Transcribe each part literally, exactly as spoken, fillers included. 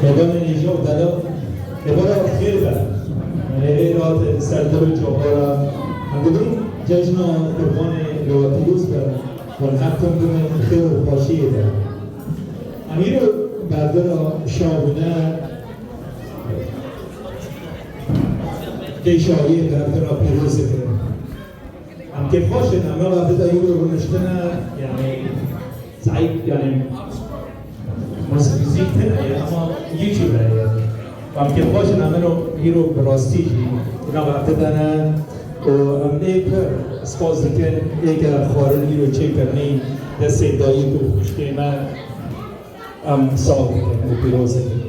Babanê nêja û delal, êvara xêr be. Em ê rê hate li ser dil û çavara. Em dibin cejna Qurbanê li we pîroz be. Hûn her tim bibin xêr û xweşiyê de. Em îro berdera şa bûne. Tê şariyê berdera pîroz dikin. Em kêfxweş in, em nava dida îro rûniştine, yanî, zayîf, yanî, muzîk tune ye, ama YouTube e, yanî. Em kêfxweş in, em îro, îro bi rastî jî nava dida ne û em ê pir spas dikin, ê ke xwarin îro çêkirinî destê dayik û xwişkê me, em sax dikin û pîroz dikin.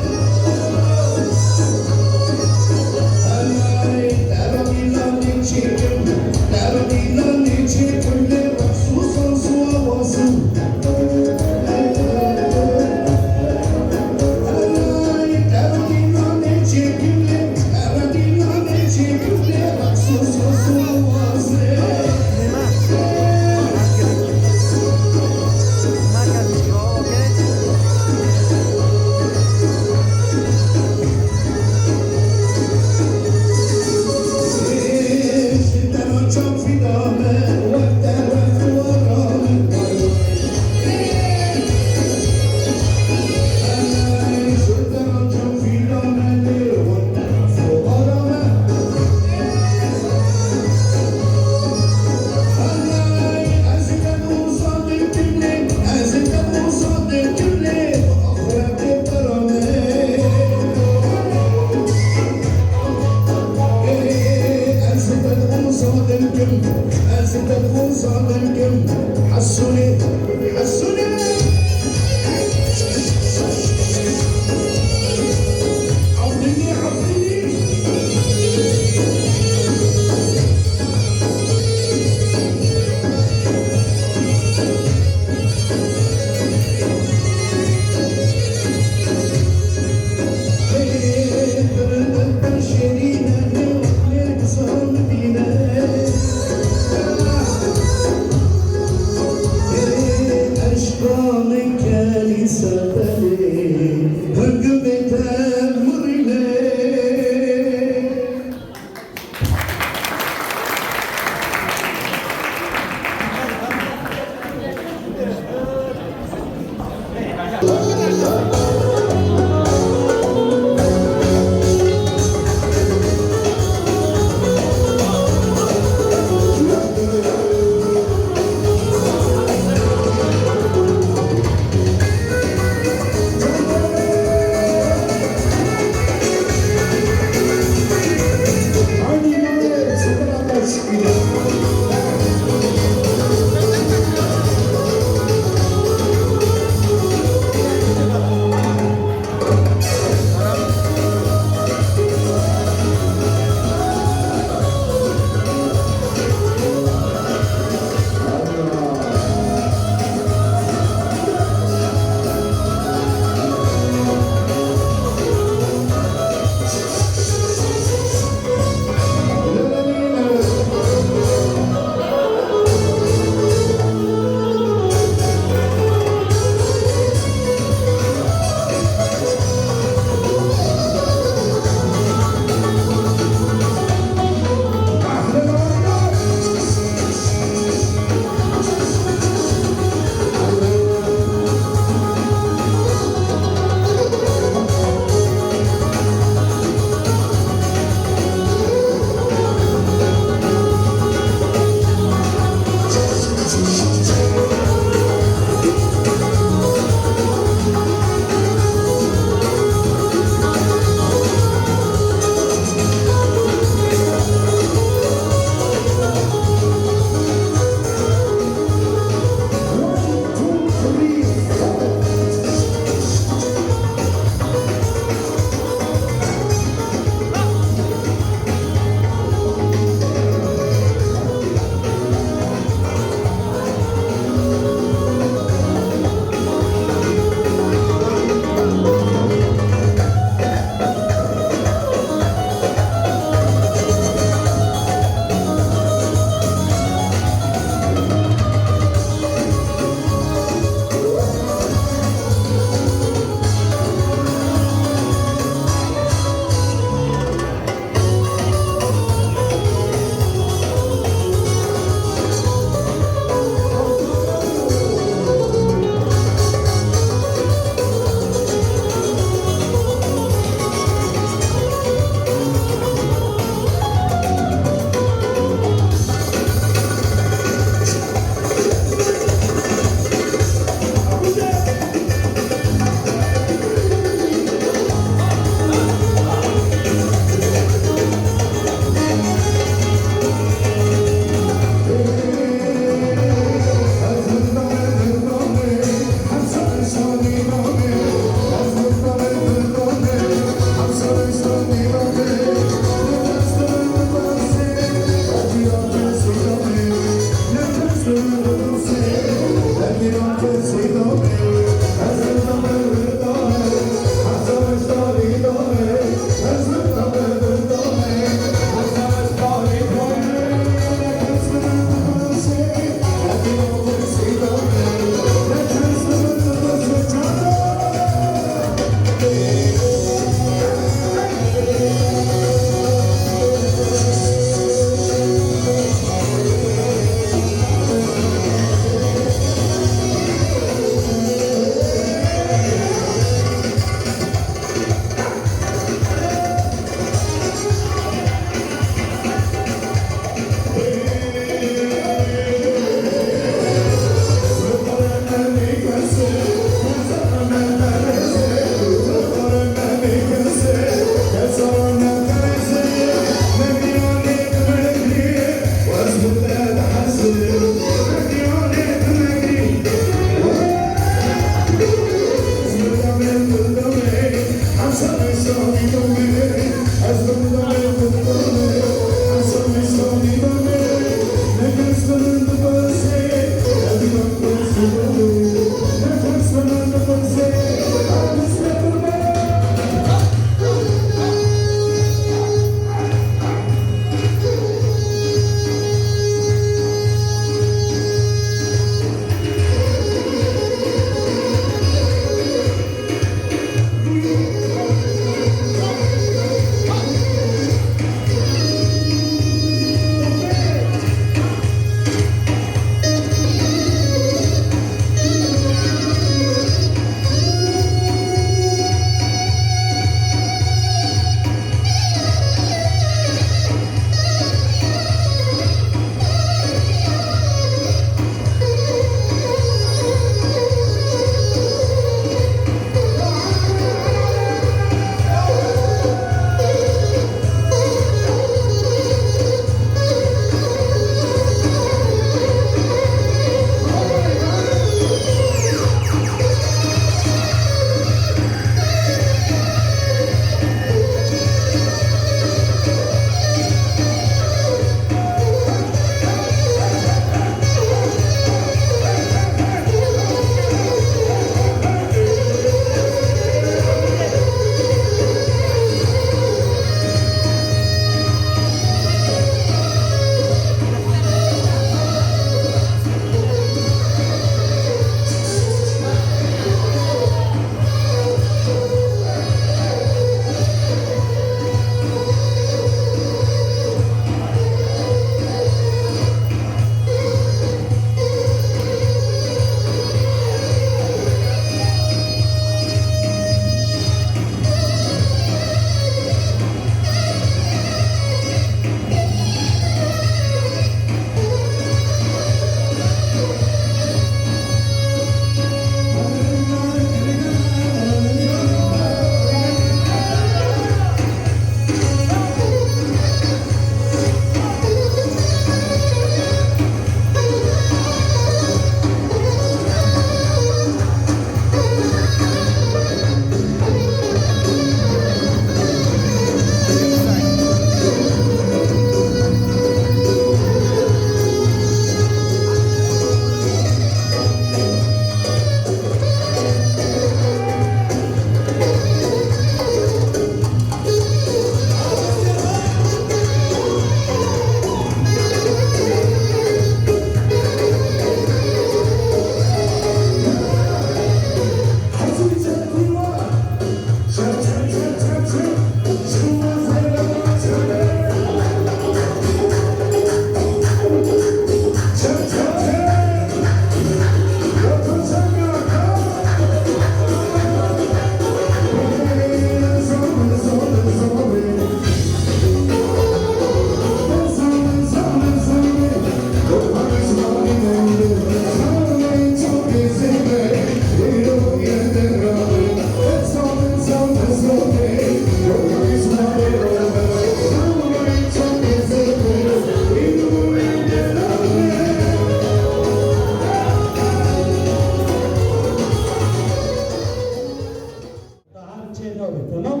Tamam.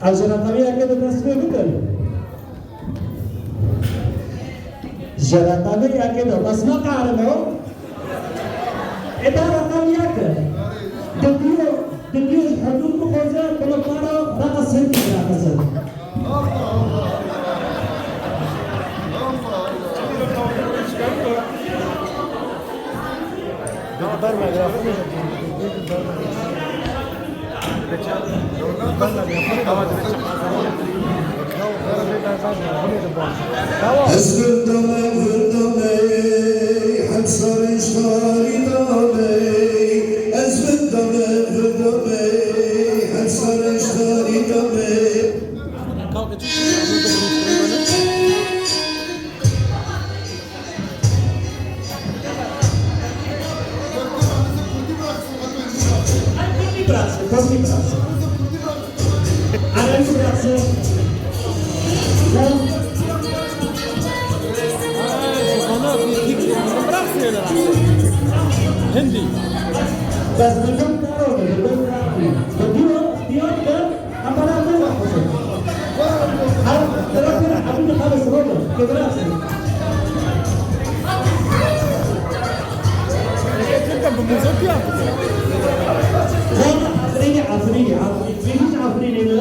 Ez ji reqemê yekê de dest pê bikim. Ji reqemê yekê de, bes neqerin o. Ê da reqem yek e. Didiyo, didiyo ji hudûd bixwaze, kulipara reqes hindî bireqesin. Ez vindame, vindame, hemşare şarî dame. Ez vindame, vindame, hemşare şarî dame. Kurdî bıraksın, Kurdî bıraksın. Erebi bıraksın. Bıraksın öyle. Hindi. Bas, bildim, tamam, bildim, tamam. Bildim, tamam. Em beraber bakmışız. Ha, beraber abone kalmasın oğlum. Beraber. Valla Afrinî, Afrinî, Afrinî. Biz hiç Afrinî mi?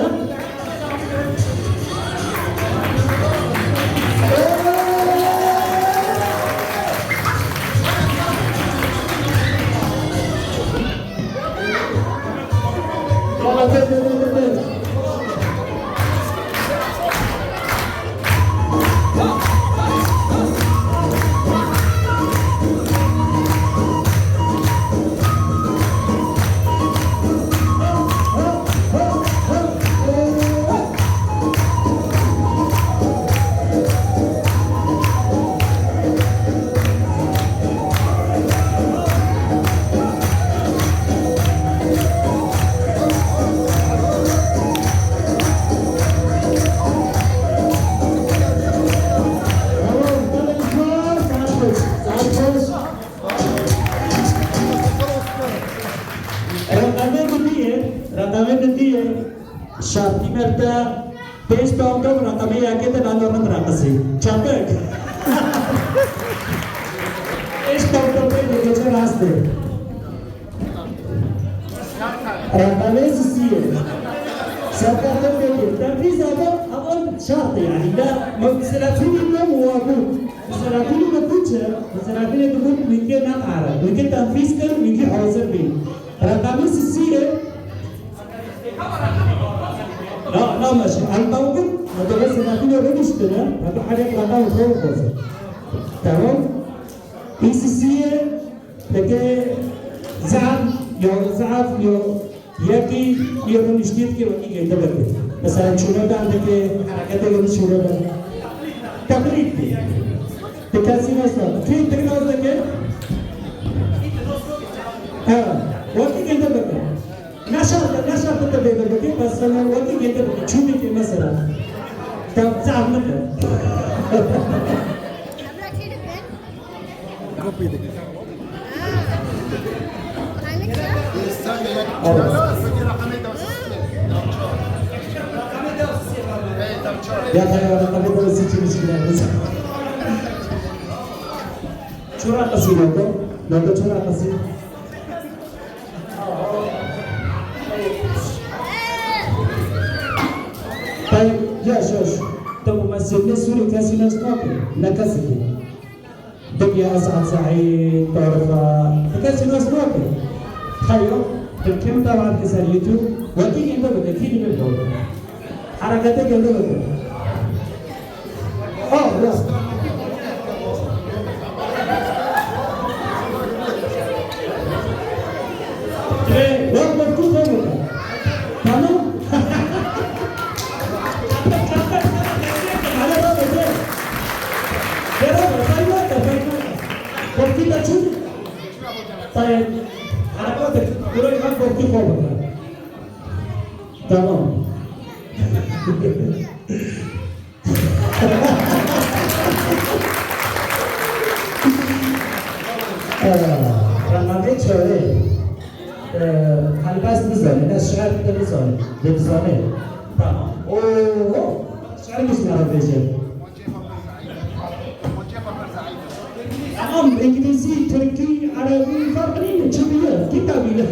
Reqemê didiyê, reqemê didiyê, şartî merte, pênc tawka bi reqemê yekê de nano rind reqisî. Çapik. Pênc tawka pê de geçe rastê. Reqemê sisiyê. Şartê pê de. Tenfîz ama, ama şartê yani. Ya, mesela, filmde muvabu. Mesela, filmde kuçe, mesela, filmde bu mülke ne ara. Mülke tenfîz kir, mülke hazır bir. Reqemê sisiyê. Na, na, meşe. Em tawkun, em de mesela, filmde rönüştüne. Hadi, hadi, reqemê hazır. Tamam. Îsisiye, peki, zaf, yo, zaf, yo, yekî, yo, rûniştî dike, wekî gênde bike. Mesela, çûnekan dike, hereketê wekî çûnekan. Teqlîd dike. Ti kesî nas nake. Kî ti nas dike? Ha, wekî gênde bike. Ne şart e, ne şart e te bêde bike, bes sana wekî gênde bike. Çû dike mesela. Te zaf nike. Kopya dike. Ya, ya, ya, ya, ya. Çora qasî noko? Noko çora qasî? Tayyip, yaş, yaş. Tabi, mesela Sûrî kesî nas nake, ne kesî ki. Dinya Esad Saîd, Torfa, kesî nas nake. Xeyr, tu kim dawan ki ser YouTube, wekî gênde bike, kî dibe do. Hereketê gênde bike. Oh, ya. Ê, wek mektup xwe bike. Tamam. Hele bak, bak. Hele bak, bak, bak, bak. Korktu da çün. Tayyip. Hele bak, burayı bak, korktu xwe bike. Tamam. Ee, Reqemê çarê. Helbest nizane, ne şiir de nizane. De nizane. Tamam. Oo, şiir kişine bêje. Tamam, İngilizî, Tirkî, Erebî, fark nîne, çi biye, kitabî ye.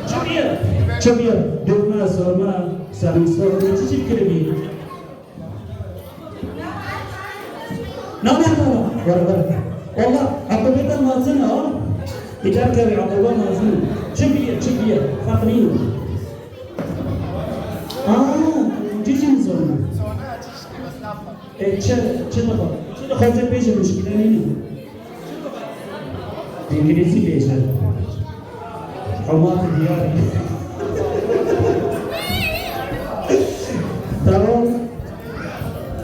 Çi biye? Çi biye? Dökme, sorma, sarı sorma, çi çi kiribî? Na, na, na, na. Were, were. Wallah, Abdullah mezin ha. Îcar kerî Abdullah mezin. Çi biye, çi biye? Fark nîne. Aa, cicim sorma. E, çi, çi dibe? Çi dibe xwecê bêje muşkîle nîne. Îngilîzî bêje. Hewmat diyar. Tamam.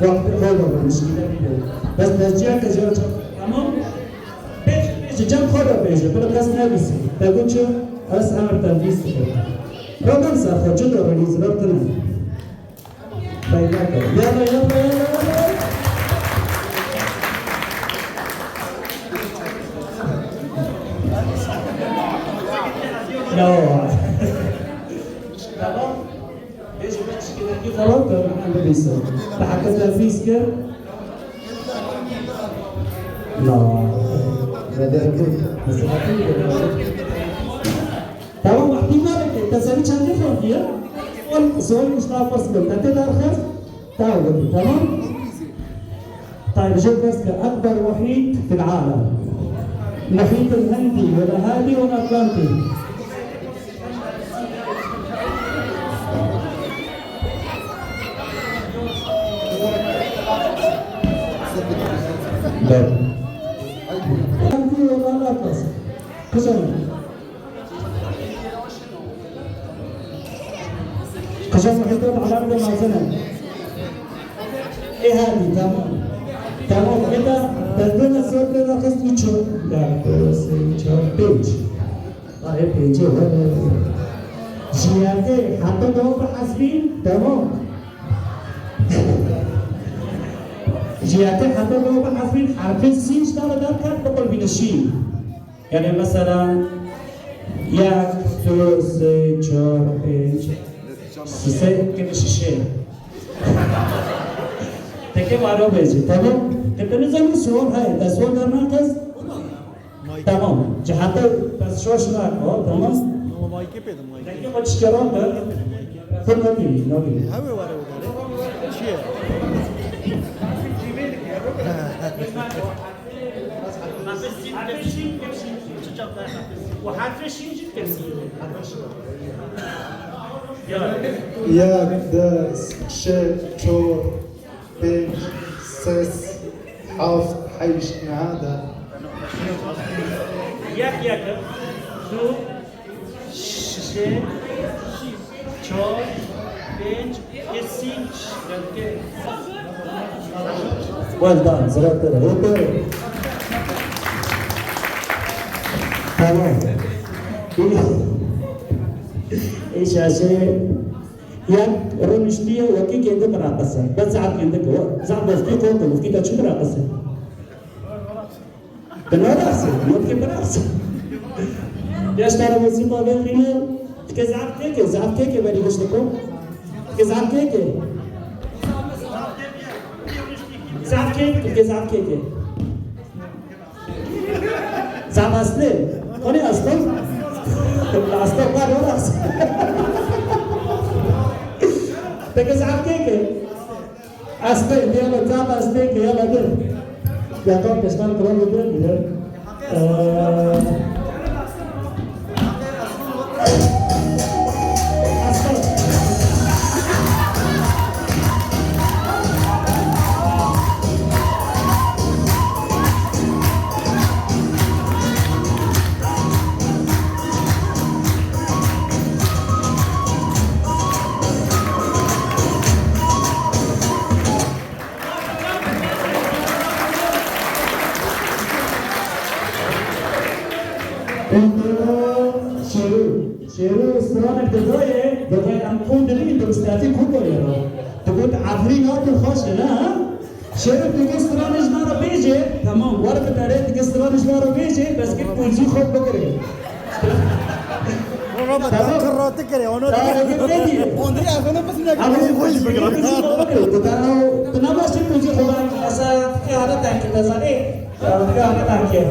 Wextê xwe de muşkîle nîne. Bes, bes ciya ke ciya çap. Tamam. Bêje, bêje, cem xwe de bêje. Bila kes nebîse. Te got çi? Ez emir te bîst dikim. Roman ser xwe, çi dibe, rîzler tune. Yalla, yalla, yalla, yalla. No. Tamam. Hiç bir şey yok. Tamam, tamam. Hadi biz. Daha kız lafı isker. No. Neden? Nasıl? Tamam, wextî nabê, te serî çendê xwendiye? Sol, sol Mustafa pirs kir. Te tê derxist? Te gotî, tamam? Tayyib, ji pirs kir, أكبر محيط في العالم. محيط الهندي ولا هادي ولا أطلنطي؟ Ber. Hadi, Allah'ın arkası. Kızım. Kızım, hadi, Allah'ın da malzeme. E, hadi, tamam. Tamam, hadi, ben de nasıl bir nefes içiyorum. Ya, böyle şey, çok genç. Ay, pêncî were. Ji yekê heta do bihesbîn, temam. Ji yekê heta do bihesbîn, herfê sîn ji te re derket, biqulbîne şîn. Yani mesela, yek, du, sê, çar, pênc, sê, kevin şişê. Teke waro bêjî, temam. Ke tu nizanî sual heye, te sual dernakez. Tamam. Cihete pes şoş nako, tamam. Ama mayke pêdim, mayke. Peki, o çikeran da. Pir nabî, nabî. Heve were were. Çiye? Harfê şîn, çi çav te harfê şîn? Û harfê şîn jî temsîl. Yek, du, sê, çar, pênc, ses, heft, heşt, niha de. Yek, yek, du, şişê, çar, pênc, kesî, gelkê. Well done, zira te re. Hê te re. Tamam. Ê şaşê. Yek rûniştiye wekî kêndik raqise. Bes zaf kêndik e. Zaf dostî kor kir. Wekî te çi raqise? Te naraxse. Wekî biraqise. Yaş tane muzîka vê xîne. Tike zaf kêke, zaf kêke berî gişt diko. Tike zaf kêke. Zaf kêke, tike zaf kêke. Zaf astê. Konê astê? Astê, var, var astê. Peki zaf kêke? Astê, yala zaf astê ke, yala de. Yakar peştan kral de de. Ee, Şêrû. Şêrû stranek didayê, didayê em qûn dibînin, bi rûspiyatî kûr barê re. Digot, Efrîn hatî xweş e, ne, ha? Şerif, tu kes stranê ji me re bêje. Tamam, wer bi te re, tu kes stranê ji me re bêje, bes gel pozî xwe bigire. Ona bak, tamam. Kırratı kere, ona da. Tamam, gel, gel, gel. Onu ya, onu biz ne? Ama bu pozî xwe bigire. Pozî xwe bigire. Tu ta, tu ne başe pozî xwe bigire. Esa, ya, ara tanki, te zanî. Ya, ara tanki.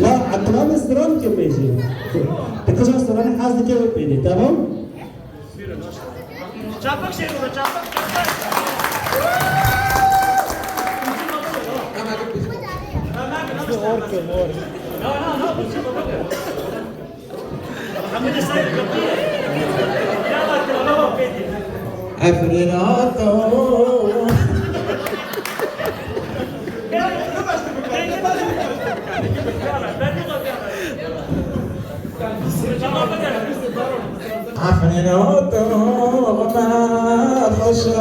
La, Abdullah stran ke bêje. Tu kısa stranê haz dike ve pêde, tamam? Çapik şey oldu, çapik, çapik. Orke, orke. Efrîn hato. Efrîn û tohme xweş e,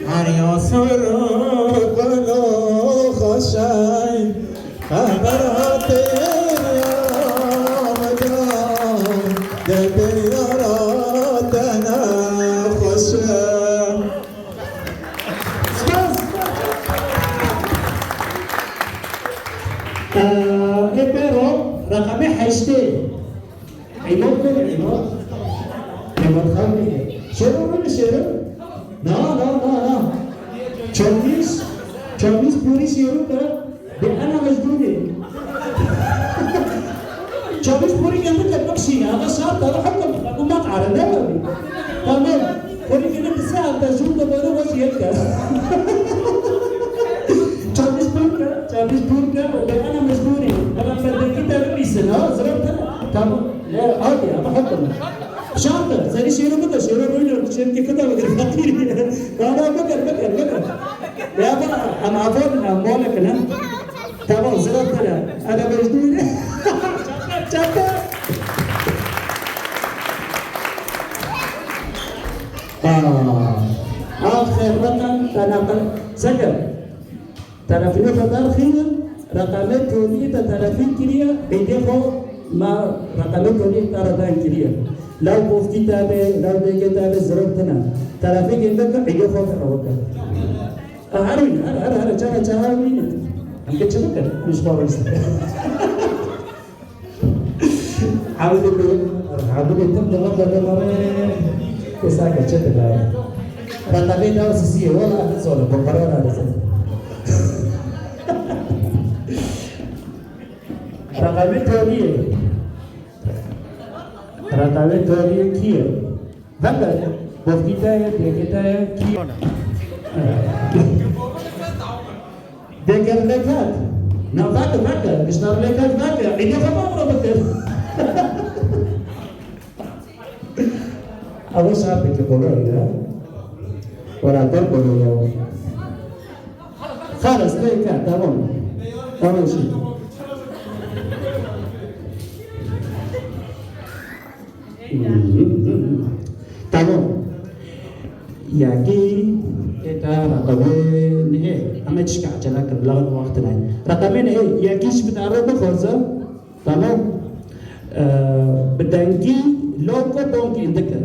her ya sor û gul û xweş e. Xeber hate ya me de, de bê yara te ne xweş e. Spas. Ee, ê pêro reqemê heştê. Îmad ne, Îmad? Îmad xan ne. Şêro ne, Şêro? Na, na, na, na. Çavîş, Çavîş Pûrî Şêro ke, bi ena mecbûrî. Çavîş Pûrî geldi ke bikşîne, ama şart, ama hakkım, hakkım mat are, ne var? Tamam. Xwedî kene bi se hafta jûr de baro wek yek kes. Çavîş pûr ke, çavîş pûr ke, û bê ena mecbûrî. Ema ferdekî te bibîsin, ha, zirab te. Tamam. Ne, hadi, ama hakkım. Şart e, serî Şêro bide, Şêro rûyno, Şêro ki kuda bigir, feqîrî. Gana bikir, bikir, bikir. Ya, ama, em afar, em malek ne. Tamam, zirab te ne. Ana mecbûrî. Çapik, çapik. Aa, axir raqem te naqil. Seke, telefînê te derxînin, reqemê Tonî te telefîn kiriye, êdî xwe me reqemê Tonî te re deng kiriye. Law bofkî te be, law dêkê te be, zirab tine. Telefîn kê bike, êdî xwe te re bike. Her wî, her, her, her, çara, çara wî ne. Em ke çi bikin? Min ji xwe re lîst. Hemû dê, hemû dê tim devam da devam e. Kesa ke çete da. Reqemê daw sisiyê, wala ne zor e, bu karar aldı. Reqemê Tonî ye. Reqemê Tonî ye kî ye? Veke, bofkî te ye, dêkê te ye, kî? Dêkê lêket. Na veke, veke, gişta lêket veke. Êdî xwe bavro bikir. Ew şarteke kolay ya. Wala kar kolay ya. Xalas, lêket, tamam. Tamam şimdi. Tamam. Yekî, êta reqemê nihê. Em ê tişka ecele kin, bila wextin e. Reqemê nihê, yekî ji bidaro bixwaze. Tamam. Ee, bi dengî loko bonkî dike.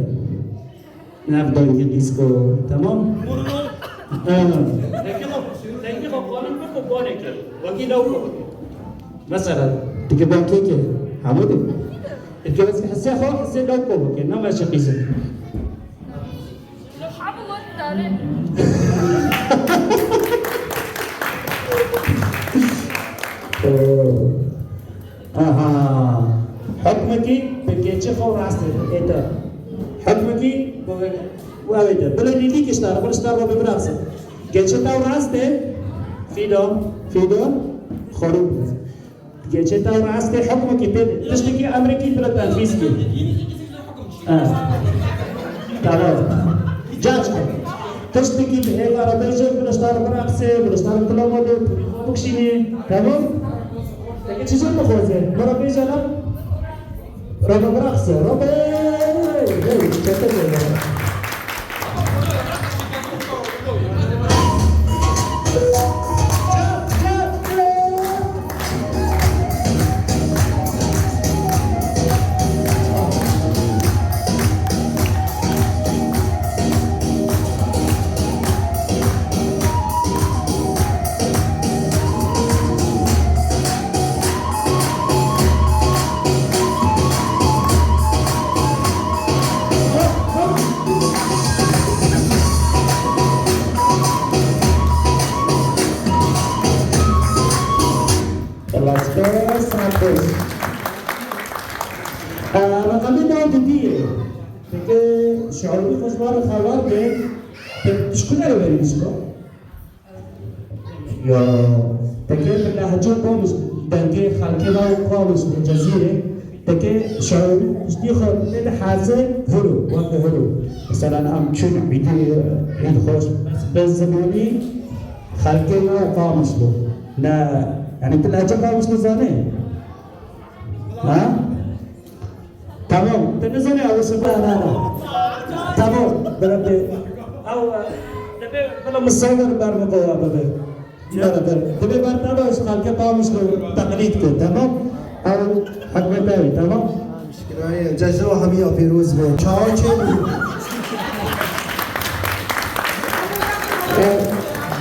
Nav dengî disco, tamam? Ha. Dengî xwe, dengî xwe qanim biko bonekî. Wekî lewko bike. Mesela, dike bonkekê, hemû dike. Dike ez hissê xwe, hissê lewko bike, ne meşe qîzin. Aha. Hukmekî bi keçê xwe rastê ête. Hukmekî bi wê, wê ête. Bila nîdî kişta, bila şta ro bi biraxse. Keçê taw rastê, fîdo, fîdo, xorû. Keçê taw rastê hukmekî pê. Tiştekî emrikî bila tenfîz kî. Ha. Tamam. Caç kir. Tiştekî bi êva re bêje, bi niştar biraxse, bi niştar kilamode, bikşînî. Tamam? Peki çi jin bixwaze? Mara bêje lan? Rebe biraxse. Rebe! Hey, hey, çete bêje. Ee, Reqemê navê didiyê. Peki, şairî xwe ji wan re xebar be. Peki, tu ji ku derê berî dişko? Ya, peki, bi lehçe Qamiş, dengê xelkê navê Qamiş li Cezîrê. Peki, şairî piştî xwe tê de heze hiro, weke hiro. Mesela, em çûn îdî, îd xweş. Bes bi zimanî xelkê navê Qamiş bû. Ne, yani, tu lehçe Qamiş dizanî? Ha? Tamam. Te nizanî ew şi-, na, na, na. Tamam. Bela te. Ew, e, dibê bila misafir ber min qewa bibe. Bela te. Dibê ber te be, ji xelkê Qamişlo teqlîd ke. Tamam? Ew hikmet ew, tamam? Şikirayê. Cejna we hemiya pîroz be. Çawa çêbû? E,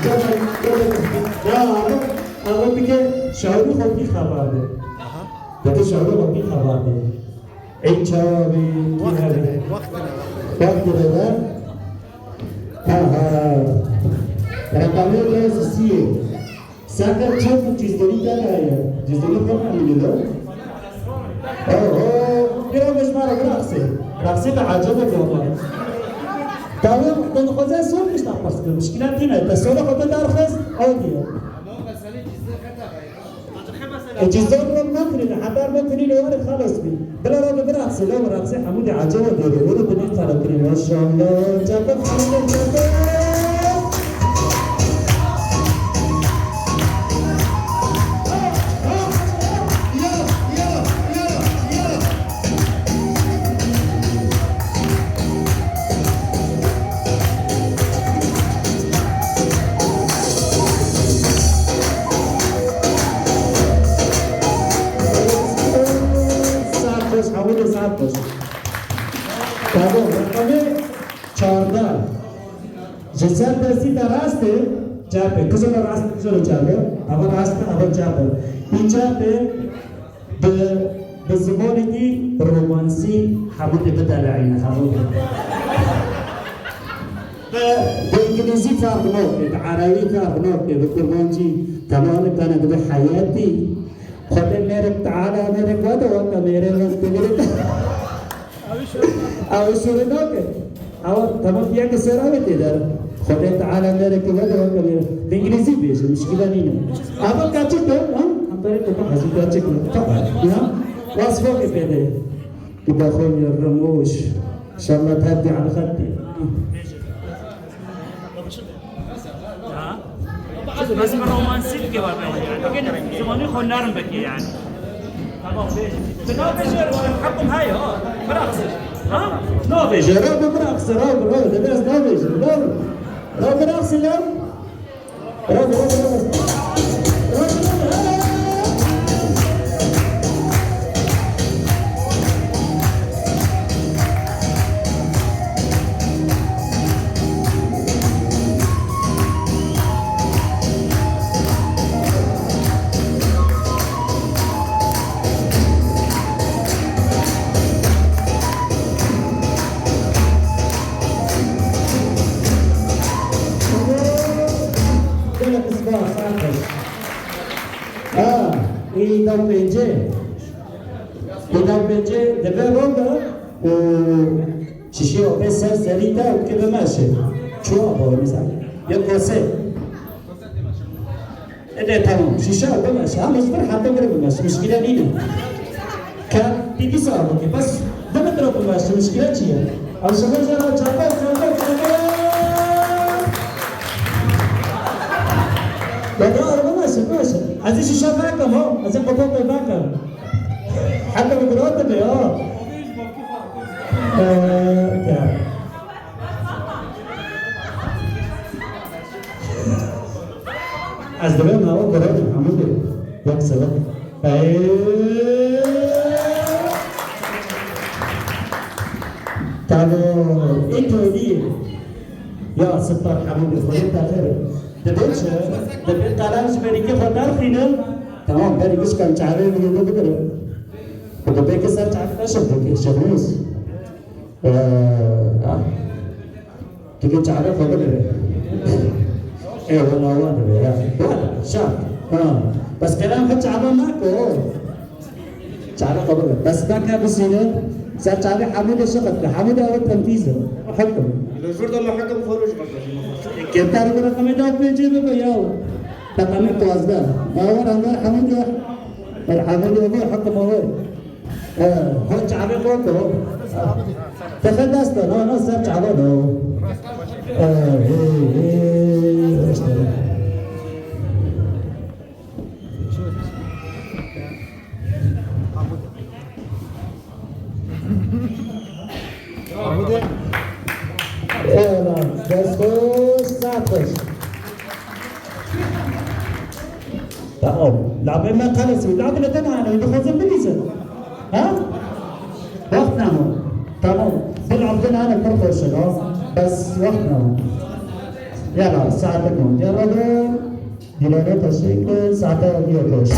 gelek, gelek. Ya, ama, ama bir de şairî xwe pî xebar de. Aha. Peki şairî xwe pî xebar de. Ey çawa bî, kî Wext hebî? Hebe, wext hebe. Wext hebe. Aha. Reqemê lez siyê. Seke çend cizderî te heye? Cizderî xwe ne bînî lo? Oho, pîra me ji me re biraxsê. Raxsê te ecebe gopa. Tawê, te dixwaze sol pişta pirs kir. Mişkîlet tîne. Te sola xwe te derxist, ew diye. E, cizor ro mekinîne, heber mekinîne, were xelas bî. Bila ro biraxsê, lo biraxsê, hemû dê ecebe dêrê. Were binê xerab kirî, maşallah. Çape, çape, çape. Saet beş, hemû de saet beş. Tamam, reqemê çardeh. Ji ser destî te rast e, çep e. Kizana rast e, kizana çep e. Ava rast e, ava çep e. Hîn çep e, bi, bi zimanekî romansî hemû dê bideleyîne, hemû dê. Bi, bi îngilîzî ferq nake, bi erebî ferq nake, bi kurmancî, temamê tane dibe heyetî. Xwedê mêrik Teala mêrik wede weke mêrê min tevîrê. Ew şûrê nake. Ew, tamam, yeke ser ew ê tê der. Xwedê Teala mêreke wede weke mêrê. Bi îngilîzî bêje, mişkîle nîne. Ava kaçik e, ha? Em perê te hezî kaçik e. Tamam. Ya? Wasfokê pê de. Tu bexwe ya Remoş. İnşallah tevdî al xettî. Ha? Bes bi romansî bike, wa be yani. Zimanî xwe nerm bike yani. Tamam, bêje. Tu nabêje, heqim heye, ha. Biraxse. Ha? Nabêje, ra biraxse, ra, ra, de bes nabêje. Ra, ra biraxse, ra. Ra, ra, ra, ra. Gelek spas, spas. Ha, îda pêncê. Îda pêncê dibe ronda û şişê opê ser serî te û ke bimeşe. Çuwa bo, misal. Ya kose. Ede tamam. Şişe bimeşe. Ama ji vir heta vir bimeşe. Mişkile nîne. Ke pîdî sawa bike. Bes du metre bimeşe. Mişkile çi ye? Ew şeber jara çape, çape, çape. Ya da araba meşe, meşe. Ez ê şişe vekem ha. Ez ê qopotê vekem. Heta bi birate be ya. Ee, ya. Ez divêm nava Kur'anê Muhammedê wek sebeb. Ey! Talo, ê tolî. Ya, sipar Muhammedê, Xwedê te xêr. Dibê çi? Dibê qelem ji berîkê xwe derxînim. Tamam, berî bişkem çavê min ê bigirim. Dibê ki ser çavê te şif bike, şif nûs. Ee, ha. Tu dê çavê xwe bigire. Ê, wela wan dibe, ya. Wela, şa. Ha. Bes qelem xwe çava nako. Çavê xwe bibe. Bes nake bisîne. Ser çavê Hemûdê şiqit ke. Hemûdê ew tenfîz e. Hukm. Li vir de me hukm xwe roj bikir. Kêmkarê bi reqemê da pêncê bibe ya. Reqemê pazdeh. Bawer angar Hemûdê. Ber Hemûdê ew hukm ew. Ee, ha çavê xwe ko. Tefe dest de, na, na ser çava de. Ee, hê, hê, işte. Eyvallah. Dest xweş, saet xweş. Tamam. Labê me qelesî. Labê te nane. Dixwazin binîsin. Ha? Wext namo. Tamam. Bil abdin ane pir xweş e, ha? Bes wext namo. Yala, saetek mond. Yala be. Dilane teşekkür. Saate bir koş.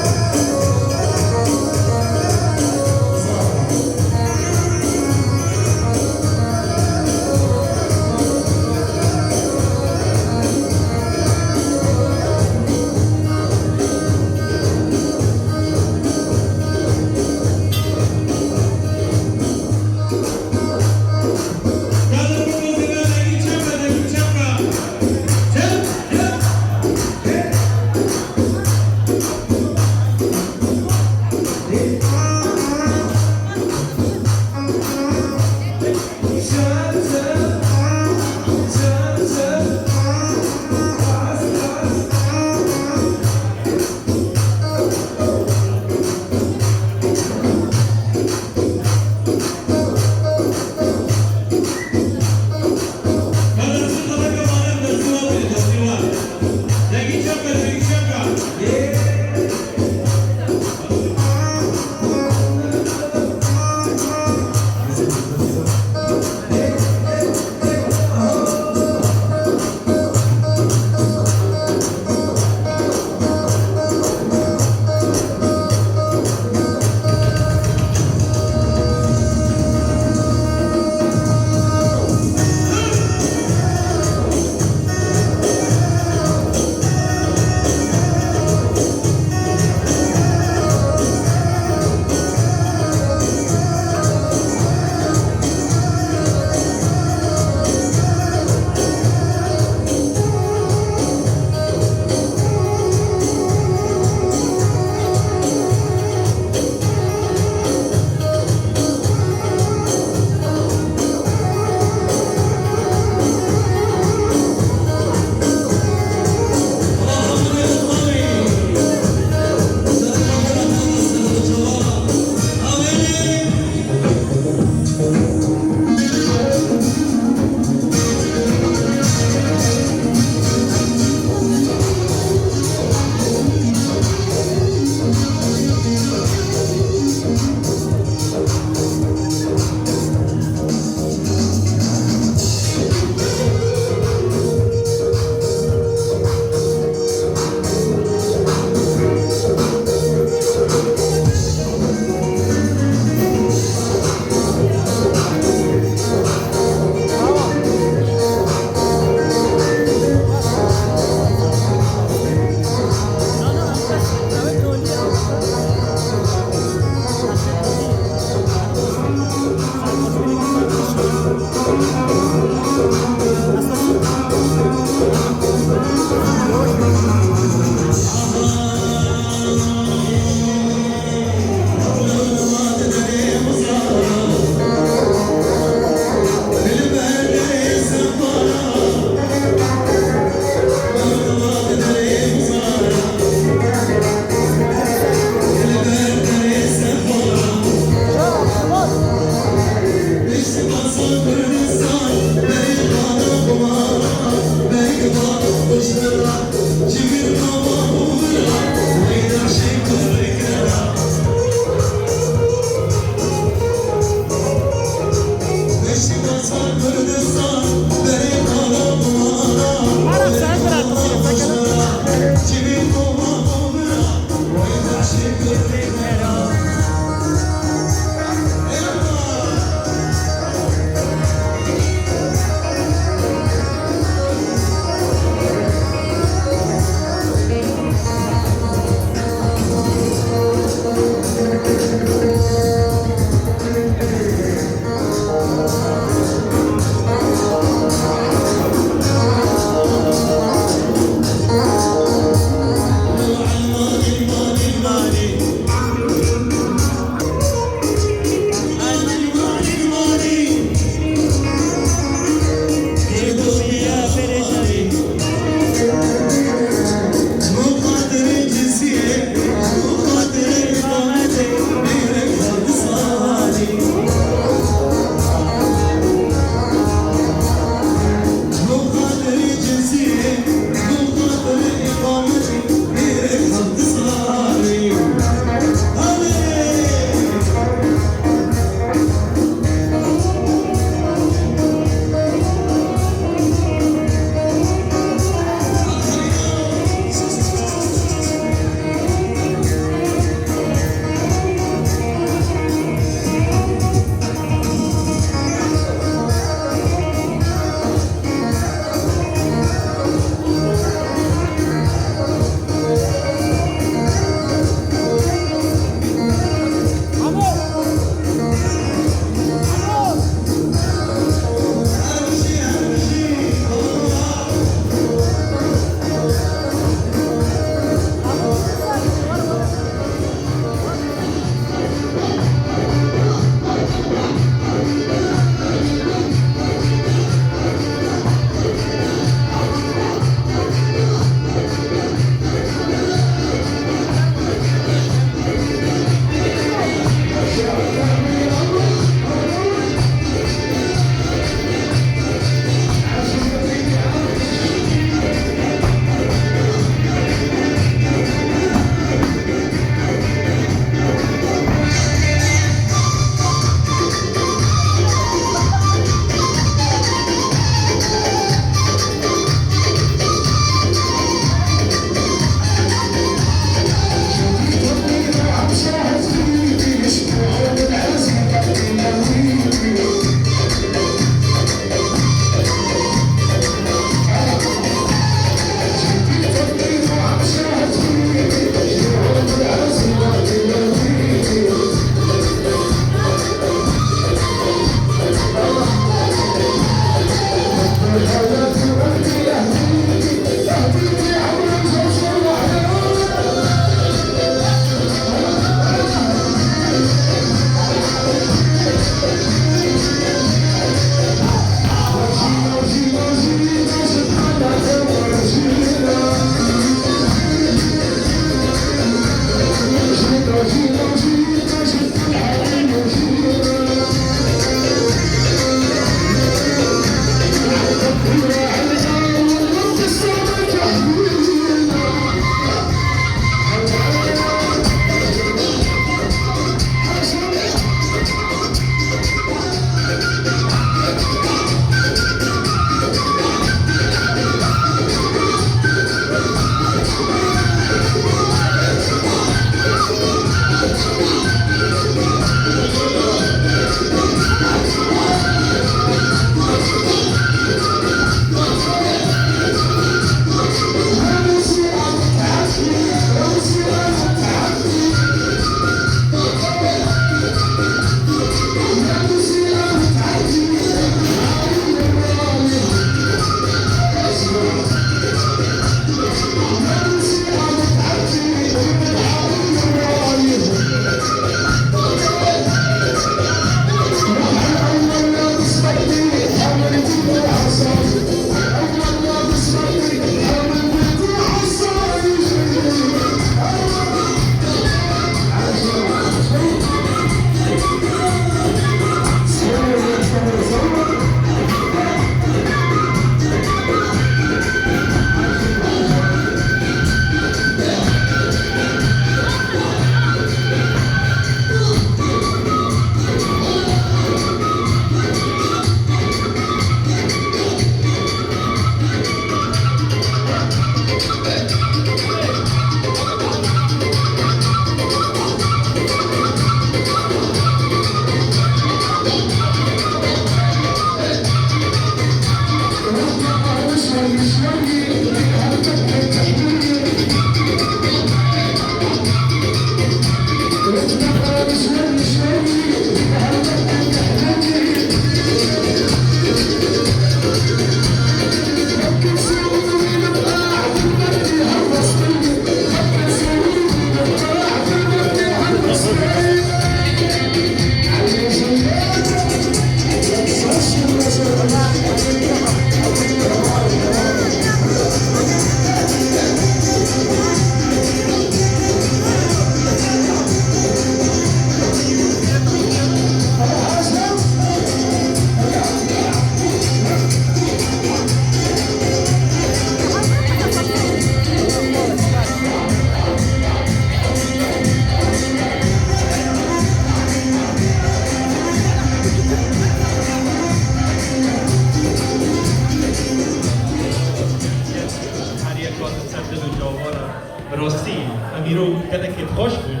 Her yek hatin ser dil û cawara. Bi rastî, em îro gelekê xweş bûn,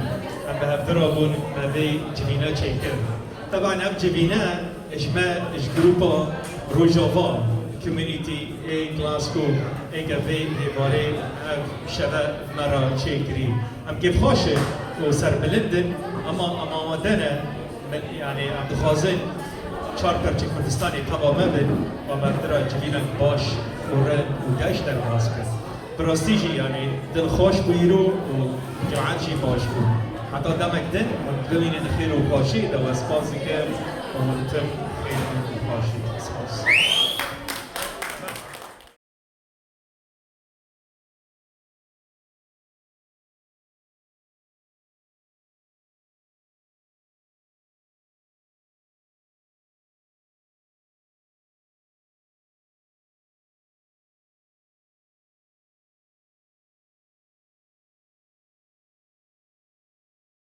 em bi hev re bûn, me vê civîne çêkir. Teban ev civîne ji me, ji grupa Rojava Community ê Glasgow ê ke vê êvarê ev şeve me re çêkirî. Em kêfxweş in û serbilind in, ema em amade ne, min, yanî em dixwazin çar perçê Kurdistanê teva me bin, û me tira civînek baş û rind û geş derbas bin. Bi rastî jî, yanî, dilxweş bû îro û cemaet jî baş bû. Heta demek din, hûn bimînin xêr û xweşî de, we spas dikim û hûn tim xêr bin û xweş bin.